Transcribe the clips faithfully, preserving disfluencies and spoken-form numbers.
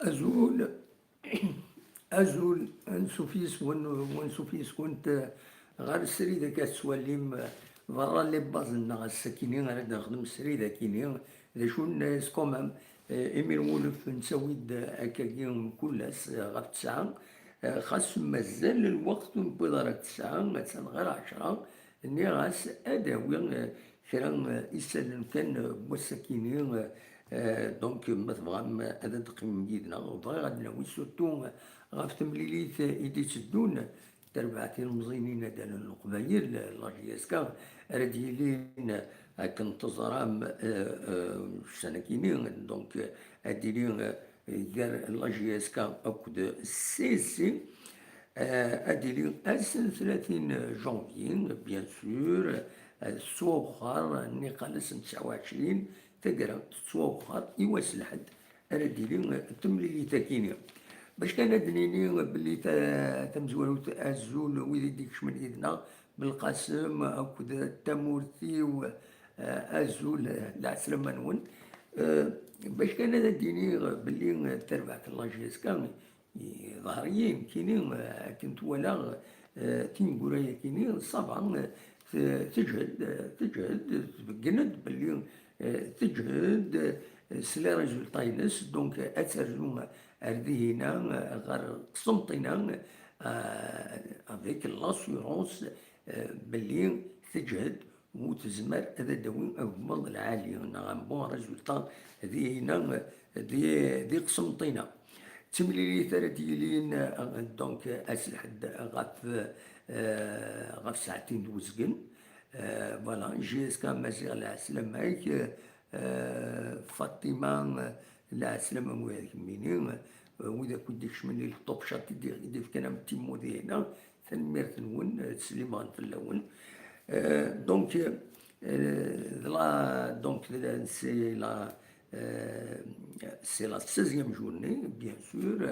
Azul, azul, ansuf yes-wen, ansuf yes-went ɣer srid akka tettwalim berra les bases-nneɣ ass-akini ara d-nexdem srid akini, d acu n s quand même, eh, imi lwulef nettawi-d akkagi mkul ass, eh, ɣef tesɛa, eh, xas mazal lweqt ur newwiḍ ara tesɛa, attan ɣer ɛecra, nniɣ-as ad awiɣ, eh, kra, eh, isallen kan, eh, n wass-akini, eh, eh, donc ma tebɣam, eh, ad d-teqqimem yid-neɣ, bɣiɣ ad d-nawi surtout, eh, ɣef temlilit, eh, i d-itteddun, tarbaɛt ilemẓiyen inadalen n Leqbayel, eh, la J S K, ara d-yilin, eh, akken teẓram, eh, eh, ussan-akini, donc, eh, ad d-yili, eh, gar la J S K akked C S C, eh, ad d-yili ass n tlatin janvier, bien sûr, eh, tettwawexxer, nniqal ass n tesɛa u ɛecrin, taggara tettwawexxer i wass lḥedd ara d-tili temlilit-akini. Bac kan ad d-nini belli ta-, tamezwarut azul wid i d-ikecmen yid-neɣ, Belqasem akked tamurt-iw, eh, azul, eh, lɛeslama-nwen. Eh, bac kan ad d-iniɣ belli, eh, tarbaɛt n la J S K, eh, ḍheriyin, kini, eh, akken twalaɣ, eh, tineggura-yakini, ça va, eh, te-, teǧhed, eh, teǧhed, tbeggen-d belli, eh, teǧhed, eh, s les résultats-ines, donc, eh, ad terzu ar dihina, eh, ɣer Qsenṭina, eh, avec l'assurance, eh, belli teǧhed u tezmer ad d-tawi agemmaḍ lɛali neɣ un bon résultat dihina, eh, di, di Qsenṭina. D timlilit ara d-yilin, eh, donc, ass lḥedd ɣef, eh, ɣef saɛtin d uzgen. Eh, voilà, J S K Maziɣ lɛeslama-k, eh, Fatima, eh, lɛeslama-m widak mini, eh, wid akk i d-ikecmen i le top chat i d-, i d-ifkan am timmu dihina, tanemmirt-nwen, eh, ttsellimeɣ fell-awen. Eh, donc, eh, de la, donc, de la, c'est la, eh, c'est la seizième journée, bien sûr,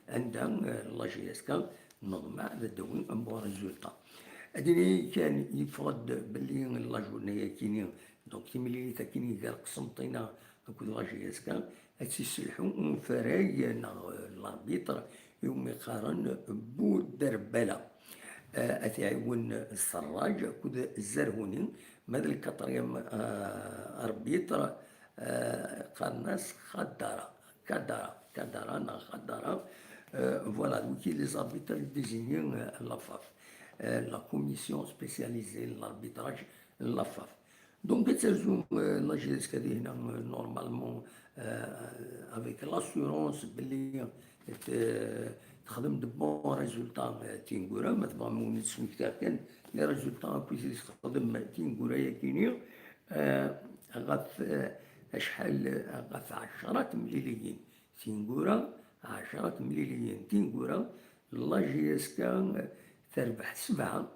anda, eh, la J S K neḍmeɛ ad d-tawi un bon résultat. Ad d-nini kan yeffeɣ-d belli la journée-yakini, donc timlilit-akini gar Qsenṭina akked la J S K, ad tt-yesselḥu unfarag neɣ, eh, l'arbitre iwumi qqaren Buderbala. Eh, ad t-iɛiwen Serraǧ akked Zerhuni, ma d le quatrième, eh, arbitre, eh, qqaren-as Xaddara, Kadara, Kadara neɣ Xaddara. Eh, voilà, wiki les arbitres désignés, eh, la FAF, eh, la commission spécialisée de l'arbitrage, la FAF. Donc, ad terzu, euh, la J S K dihina, euh, normalement, euh, avec l'assurance belli, euh, texdem de bons résultats, euh, tineggura, ma tebɣam ur nesmekta kan les résultats akk i texdem tineggura-yakini, euh, ɣef, euh, acḥal, ɣef ɛecra temliliyin tineggura, ɛecra temliliyin tineggura, la J S K, euh, terbeḥ sebɛa,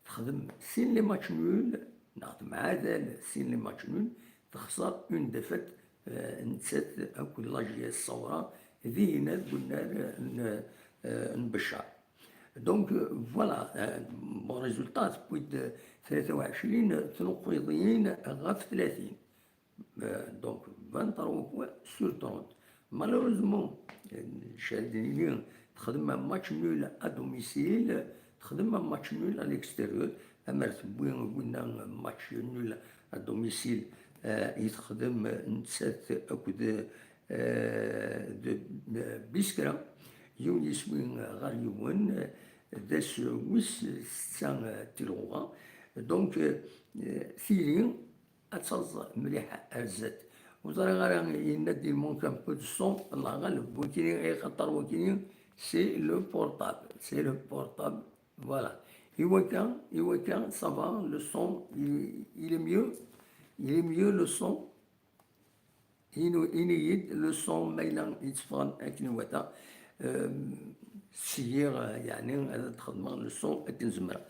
texdem sin les matchs nuls, neɣ temɛadal sin les matchs nuls, texṣer une défaite, euh, nettat akked la J S Saoura, dihina deg unnar n, euh, n Beccar. Donc, euh, voilà, euh, bon résultat, tewwi-d tlata u ɛecrin tnuqqiḍin ɣef tlatin. Euh, donc, vingt-trois points sur trente. Malheureusement, euh, nced nini, texdem un match nul à domicile, texdem un match nul à l'extérieur, amer tewwi winna match nul à domicile, euh, i texdem nettat akked, euh, de, euh, Biskra, yiwen yiswi ɣer yiwen, euh, d ass wis setta, euh, tilɣuɣa. Donc, euh, euh, tili, ad taẓ mliḥ ar zdat. Ur ẓriɣ ara, yenna-d il manque un peu de son, Allah ɣaleb, wakini, ay xaṭer wakini, c'est le portable, c'est le portable, voilà. Iwaka, iwaka, ça va, le son, il, il est mieux, il est mieux le son. Inu-, ini-yi-d le son ma yella yetteffɣen akken iwata. Euh, syiɣ, euh, yeɛni ad xedmeɣ le son akken zemreɣ.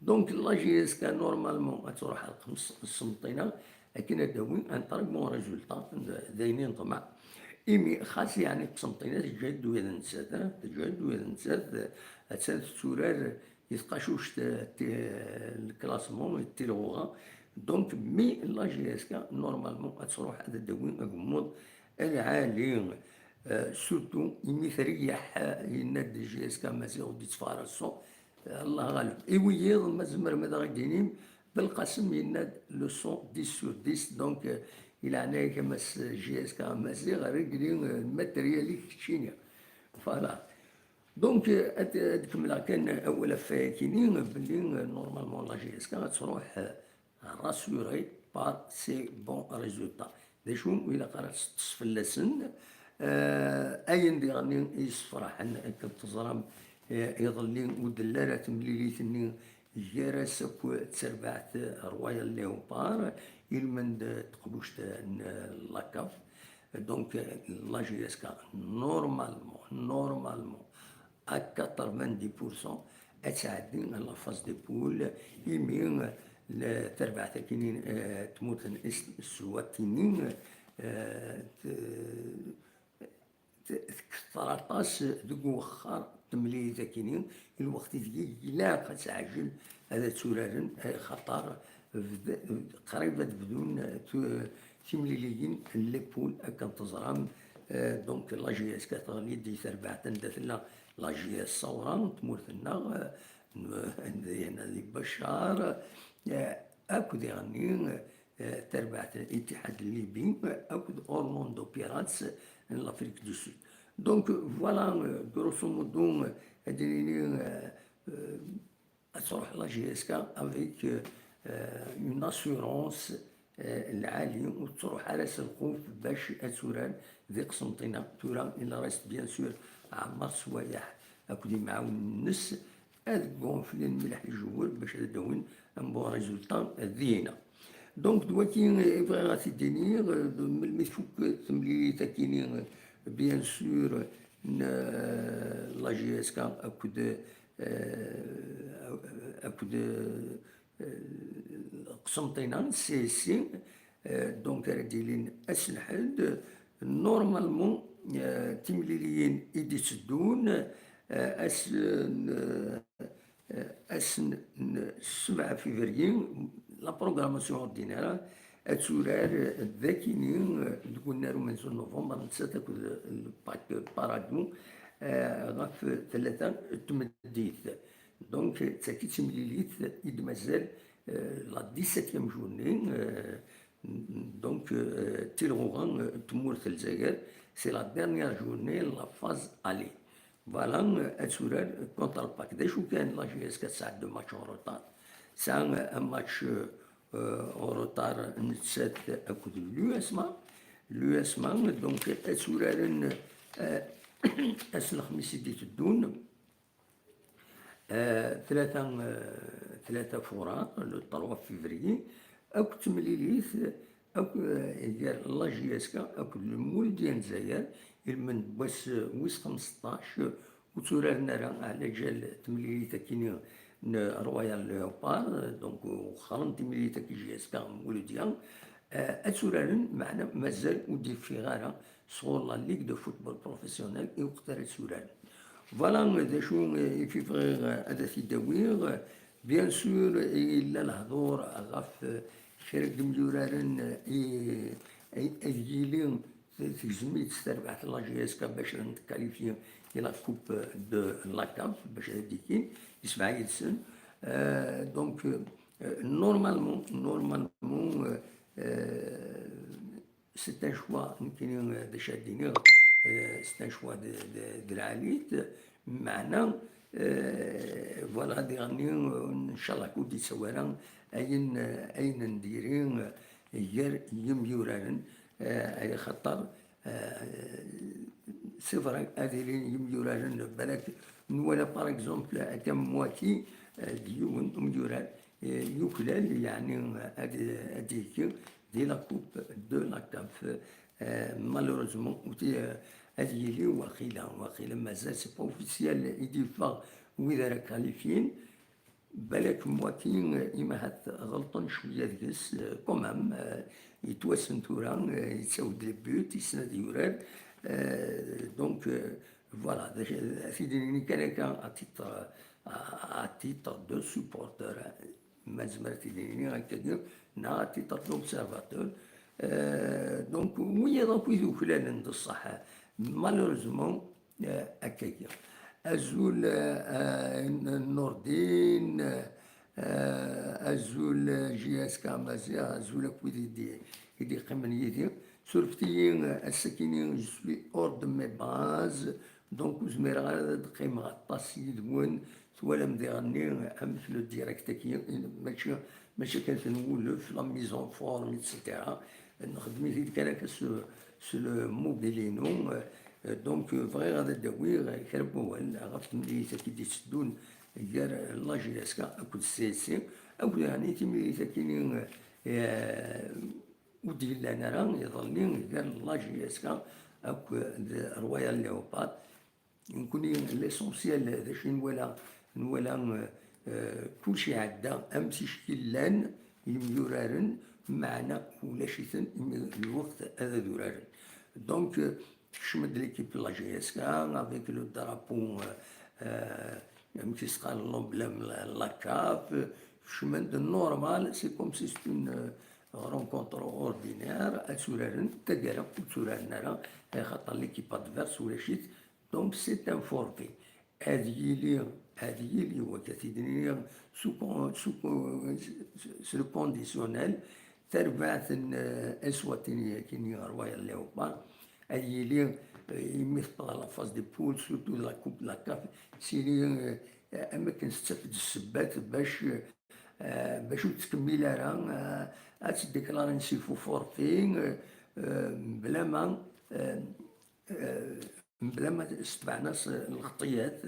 Donc, la J S K, normalement, ad truḥ ar Qsenṭina, akken ad d-tawi un très bon résultat, d, d ayen i neṭmeɛ. Imi, xas yeɛni Qsenṭina teǧhed-d ula d nettat, eh, teǧhed-d ula d nettat, eh, attan tetturar i tqacuct, eh, ti-, le classement, tilɣuɣa. Donc, mi la J S K, normalement, ad truḥ ad d-tawi agemmuḍ lɛali. surtout imi treyyeḥ, yenna-d J S K Maziɣ ur d-yetteffeɣ ara ṣṣut. Allah ɣaleb. I wiyiḍ, ma tzemrem ad aɣ-d-tinim, Belqasem yenna-d le son dix sur dix, donc, euh, i leɛnaya-k a Mass J S K Maziɣ, régli, euh, matériel-ik keččini. Voilà. Donc, euh, ad, ad kemmleɣ kan awal ɣef wayakini, belli, euh, normalement la J S K ad truḥ, euh, rassurée par ses bons résultats. D acu ur ilaq ara ad teṭṭes fell-asen? Euh, ayen diɣen i yessefraḥen, akken teẓram, euh, iḍelli ur d-telli ara temlilit-nni gar-as akk d terbaɛt Royal Léopard, ilmend teqbuct n la CAF. Donc, la J S K, normalement, normalement, à quatre-vingt-dix pour cent, ad tɛeddi la phase de poule, imi, euh, la terbaɛt akini, euh, tmurt n Is-, Swatini, euh, t-, t-, tketteṛ aṭas deg uwexxer n temlilit akini, i lweqt ideg ilaq ad teɛjel ad turaren, axaṭer bd-, qrib ad bdun tu-, timliliyin n les poules, akken teẓram. Euh, donc, la J S K teɣli-d di terbaɛt anda tella la J S Saoura n tmurt-nneɣ, euh, n-, anda yenna di Baccar, euh, akk diɣenni, euh, terbaɛt Ittihad Libi, euh, akked Orlando Pirates n l'Afrique du Sud. Donc, voilà, euh, grosso modo, euh, ad nini, euh, euh, ad truḥ la J S K avec, euh, euh, une assurance, euh, lɛali, ur tettruḥ ara s lxuf bac ad turar di Qsenṭina. Tura, il reste bien sûr Ɛmar Swayeḥ akked imɛawnen-nnes ad gonflen mliḥ les joueurs bac ad d-awin un bon résultat dina. Donc, d waki i bɣiɣ ad t-id-iniɣ, euh, melmi tfuk temlilit akini, euh, bien sûr, n, euh, la J S K akked, euh, akked, euh, Qsenṭina, C S C, euh, donc ara d-ilin ass n lḥedd, normalement, euh, timliliyin i d-itteddun, euh, ass n, euh, ass n sebɛa février, la programmation ordinaire, ad turar, euh, d akini, euh, deg unnar umenzu n novembre, nettat akked le PAOK Paradou, euh, ɣef tlata n tmeddit. Donc, d tagi d timlilit i d-mazal, euh, la dix-septième journée, euh, donc, euh, tilɣuɣa, euh, n tmurt n Lezzayer, c'est la dernière journée, la phase aller. Voilà, euh, ad turar contre le PAOK. D acu kan, la J S K tesɛa deux matchs en retard. Tesɛa, euh, un match, euh, en retard nettat akked l'USMA. L'USMA, donc, ad turaren, euh, ass n lexmis i d-iteddun. Euh, tlata, euh, tlata furar, le trois février, akked temlilit, akk, euh, gar la J S K akked le Mouloudia n Lezzayer, ilmend n wass, euh, wis xemseṭṭac, ur tturaren ara ɛla ǧal temlilit akini n Royal Leopard, donc, euh, wexxren timlilit akini J S K Mouloudia, euh, ad tturaren, meɛna mazal ur d-yeffiɣ ara sɣur la Ligue de Football Professionnel i weqt ara tturaren. Voilà, d acu, eh, i fi bɣiɣ, eh, ad t-id-awiɣ. Bien sûr, eh, yella lehdur ɣef, eh, kra n yimyuraren, eh, i, i, ad yili t-, tegzem-itt terbaɛt n la J S K bac ad netkalifyi i la Coupe de la CAF, bac ad d-ikin, yesbeɛ yid-sen. Euh, donc, euh, normalement, normalement, euh, euh, c'est un choix, nekkini, euh, d acu ad d-iniɣ, euh, c'est un choix de, de, de lɛali-t, meɛna, euh, voilà, diɣenni, euh, ncallah ur d-yettawi ara ayen, euh, ayen n diri, euh, gar yimyuraren, euh, ay xaṭer, euh, c'est vrai, ad ilin yimyuraren, balak nwala, par exemple, akka Mwaki, euh, d yiwen umyurar, euh, yuklal, yeɛni, euh, ad, ad yekki di la Coupe de la CAF. Euh, malheureusement, ur t-, euh, ad yili waqila, waqila mazal, c'est pas officiel, i d-yeffeɣ wid ara kalifyin. Balak Mwaki, euh, imahat ɣelṭen cwiya deg-s, euh, quand même, euh, yettwassen tura, euh, yettawi-d les buts, yessen ad yurar. Euh, donc, euh, voilà, d acu, ad t-id-nini kan akka, à titre, à, à titre de supporter, ma nezmer ad t-id-nini akka, neɣ à titre d'observateur. Euh, donc, wiyaḍ akk i d-uklalen d ṣṣeḥ, Malheureusement, euh, akka-yi. Azul, euh, euh, Nordin, euh, azul, euh, J S K Maziɣ, azul akk wid i d-, i d-iqqimen yid-i. Surfet-iyi, euh, ass-akini, je suis hors de mes bases, donc ur zmireɣ ara ad qqimeɣ aṭas yid-wen. Twalam diɣenni amek le direct-agi, mačči, mačči kan tenwulef, la mise en forme, et cetera. Nxeddem-it-id kan akka s, s le mobile-inu. Euh, donc, euh, bɣiɣ ad d-awiɣ, euh, kra n wawal ɣef temlilit-agi d-itteddun gar la J S K akked C S C, akked yeɛni timlilit-agi-nni, euh, ur d-yellan ara iḍelli gar la J S K akked Royal Leopard. Nekkni, l'essentiel d acu i nwala, nwala, euh, euh, kulci iɛedda am ticki llan yemyuraren, meɛna ulac-iten imi lweqt ad, ad uraren. Donc, euh, tekcem-d l'équipe n la J S K avec le drapeau, euh, euh, amek i s-qqaren, l'emblème, la, la CAF, kecmen-d normal, c'est comme si c'est une, euh, rencontre ordinaire, ad turaren, taggara ur tturaren ara, axaṭer l'équipe adverse ulac-it, donc c'est un forfait. Ad yili, ad yili, wak ad t-id-nini, sous con-, sous con-, s le conditionnel, tarbaɛt n, euh, Eswatini-agi-nni Royal Leopard, ad yili, euh, imi tewweḍ la phase de poule, surtout la coupe de la CAF, tili, euh, am akken tettaf-d ssebbat bac, euh, bac ur tettkemmil ara, euh, ad tdéclaren si faux forfait, euh, euh, mebla ma, euh, euh, mebla ma setbeɛen-as lxeṭṭiyat,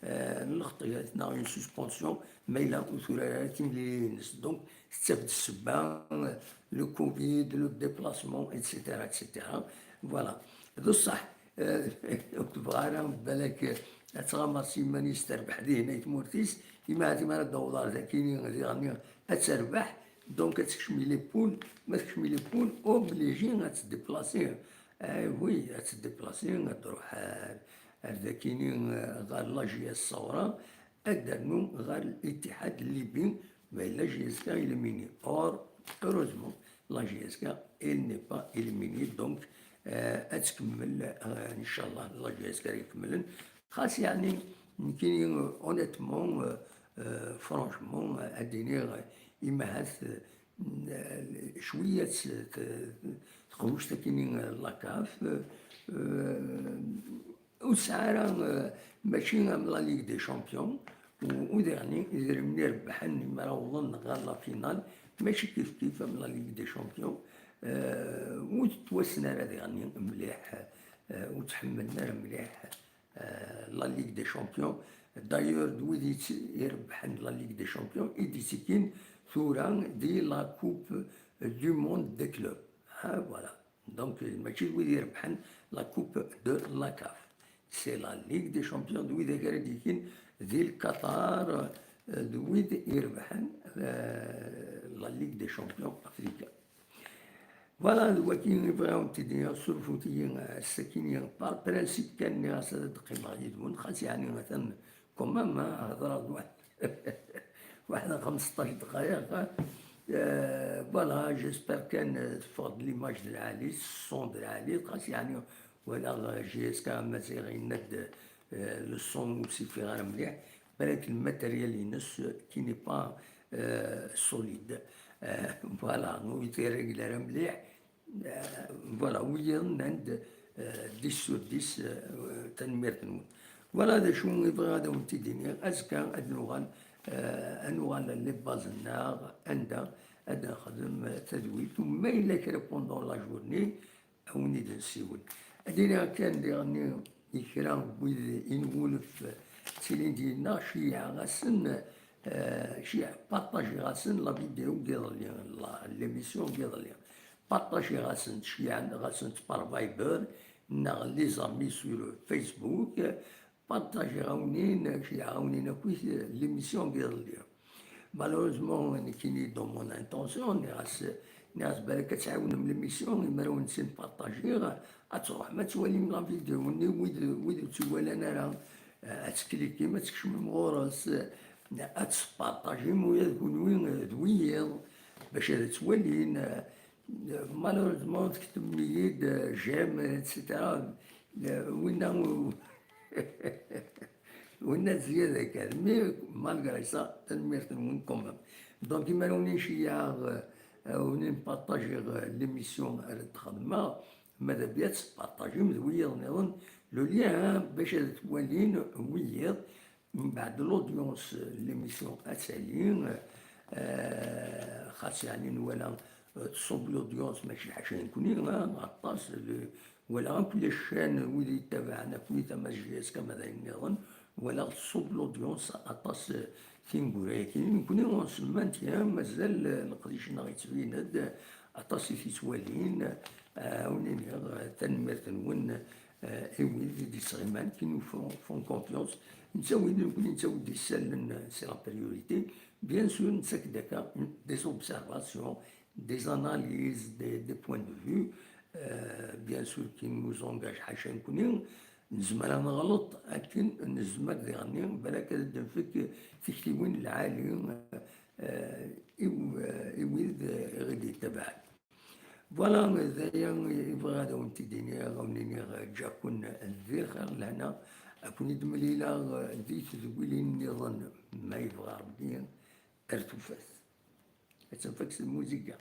euh, lxeṭṭiyat neɣ une suspension, ma yella ur turar ara timlilin-nnes. Donc, tettaf-d ssebba, euh, le covid, le déplacement, et cetera, et cetera. Voilà. D ṣṣeḥ, euh, ur tebɣa ara, balak, euh, ad tɣamer s yiman-is, terbeḥ dihin ay tmurt-is, imi ahat imi ara d-taweḍ ar dagi-nni, diɣenni ad terbeḥ, donc ad tekcem les poules, ma tekcem les poules, obligé ad tdéplacer. Eh oui, ad tdéplacer, ad truḥ ar, ar dagi-nni, euh, ɣer la J S Saoura, ad d-ternu ɣer l'Ittihad Libi, mais la J S K éliminée. Or, heureusement, la J S K, elle n'est pas éliminée, donc, euh, ad tkemmel, euh, inchallah, la J S K ad ikemmlen. Xas yeɛni, nekkini, euh, honnêtement, euh, euh, franchement, euh, ad d-iniɣ, euh, imi ahat, euh, cwiya t-, t-, teqbuct akini, euh, la CAF, euh, ur tesɛi ara, euh, mačči am la Ligue des Champions, u, u diɣenni idrimen irebḥen imi ara awḍen ɣer la finale, mačči kif kif am la Ligue des Champions, euh, ur tettwassen ara diɣenni mliḥ, euh, ur tt-ḥemmlen ara mliḥ, euh, la Ligue des Champions. D'ailleurs, d wid i tt-, irebḥen la Ligue des Champions, i d-ittekkin tura di la Coupe du Monde des clubs. Ah, voilà. Donc, mačči d wid irebḥen la Coupe de la CAF. C'est la Ligue des Champions, d widak ara d-yekkin di Qatar, euh, d wid irebḥen, euh, la Ligue des Champions africains. Voilà, d waki i bɣiɣ ad wen-t-id-iniɣ, surfut-iyi, euh, ass-akini, par principe kan, nniɣ-as ad d-qqimeɣ yid-wen, xas yeɛni atan quand même, hein, hedreɣ-d waḥed, waḥed xemseṭṭac dqayeq, hein. Euh, voilà, j'espère kan, euh, teffeɣ-d l'image d lɛali, son d lɛali, xas yeɛni walaɣ J S K Amaziɣ yenna-d, euh, le son ur s-yeffiɣ ara mliḥ, balak le matériel-ines, euh, qui n'est pas, euh, solide. Euh, voilà, ur yettrégle ara mliḥ. Euh, voilà, wiyaḍ nnan-d, euh, dix sur dix, euh, tanemmirt-nwen. Voilà d acu i bɣiɣ ad awen-t-id-iniɣ. Azekka ad nuɣal, euh, ad nuɣal les bases-nneɣ, anda ad nexdem, euh, tadwilt, u ma yella kra pendant la journée, ad wen-id-nsiwel. Ad iniɣ kan diɣenni i kra n wid inwulef ttilin-d yid-neɣ, ceyɛeɣ-asen, euh, ceyɛeɣ, partagiɣ-asen la vidéo n yiḍelli, la, l'émission n yiḍelli. Partagiɣ-asen, ceyɛeɣ-asen par Viber, neɣ les amis sur Facebook, partagiɣ-awen-in, ceyɛeɣ-awen-in akkit l'émission n yiḍelli. Malheureusement, nekkini, dans mon intention, nniɣ-as, nniɣ-as balak ad tɛiwnem l'émission, imi ara wen-tt-in-partagiɣ, ad truḥem ad twalim la vidéo-nni, wid, wid ur tt-iwalan ara, eh, ad tklikim, ad tkecmem ɣur-s, eh, ad tespartajim, ula d kunwi, eh, d wiyiḍ, bac ad tt-walin, eh, malheureusement, tektbem-iyi-d, eh, j'aime, et cetera. Le- winna u- winna d zzyada kan, mais malgré ça, tanemmirt-nwen quand même. Donc, imir-a ur nceyyeɛ, euh, ur npartajiɣ, euh, l'émission ara d-xedmeɣ, ma d abya tespartajim d wiyaḍ nniḍen le lien, hein, bac ad t-walin wiyaḍ. Mbeɛd l'audience, l'émission ad tali, euh, xas yeɛni nwala, euh, tṣubb l'audience, mačči ḥaca nekkni, hein, aṭas, le- walaɣ akk les chaînes, wid yettabaɛen akk, tamazjayt kama d ayen nniḍen, walaɣ tṣubb l'audience aṭas, euh, tineggura-agi. Nekkni en ce moment, hein, mazal, euh, leqdic-nneɣ yettbin-d, aṭas i t-yettwalin, euh, awen-iniɣ, euh, tanemmirt-nwen, euh, i wid i d-yettɣiman, qui nous font, font confiance. Netta wid nekkni, netta wid yessallen, euh, c'est la priorité. Bien sûr, nettak-d akka des observations, des analyses, des, des points de vue, euh, bien sûr, qui nous engagent ḥaca nekkni. Nezmer ad neɣleḍ, akken nezmer diɣenni, balak ad d-nefk tiktiwin lɛali, euh, i w- i wid, euh, i ɣ-d-yettabaɛen. Voilà, d aya i bɣiɣ ad awen-t-id-iniɣ, ad awen-iniɣ, ǧǧaken di lxir lehna, ad ken-id-mlileɣ di tedwilin nniḍen, ma yebɣa Rebbi, ar tufat. Ad tenfak s lmuzika.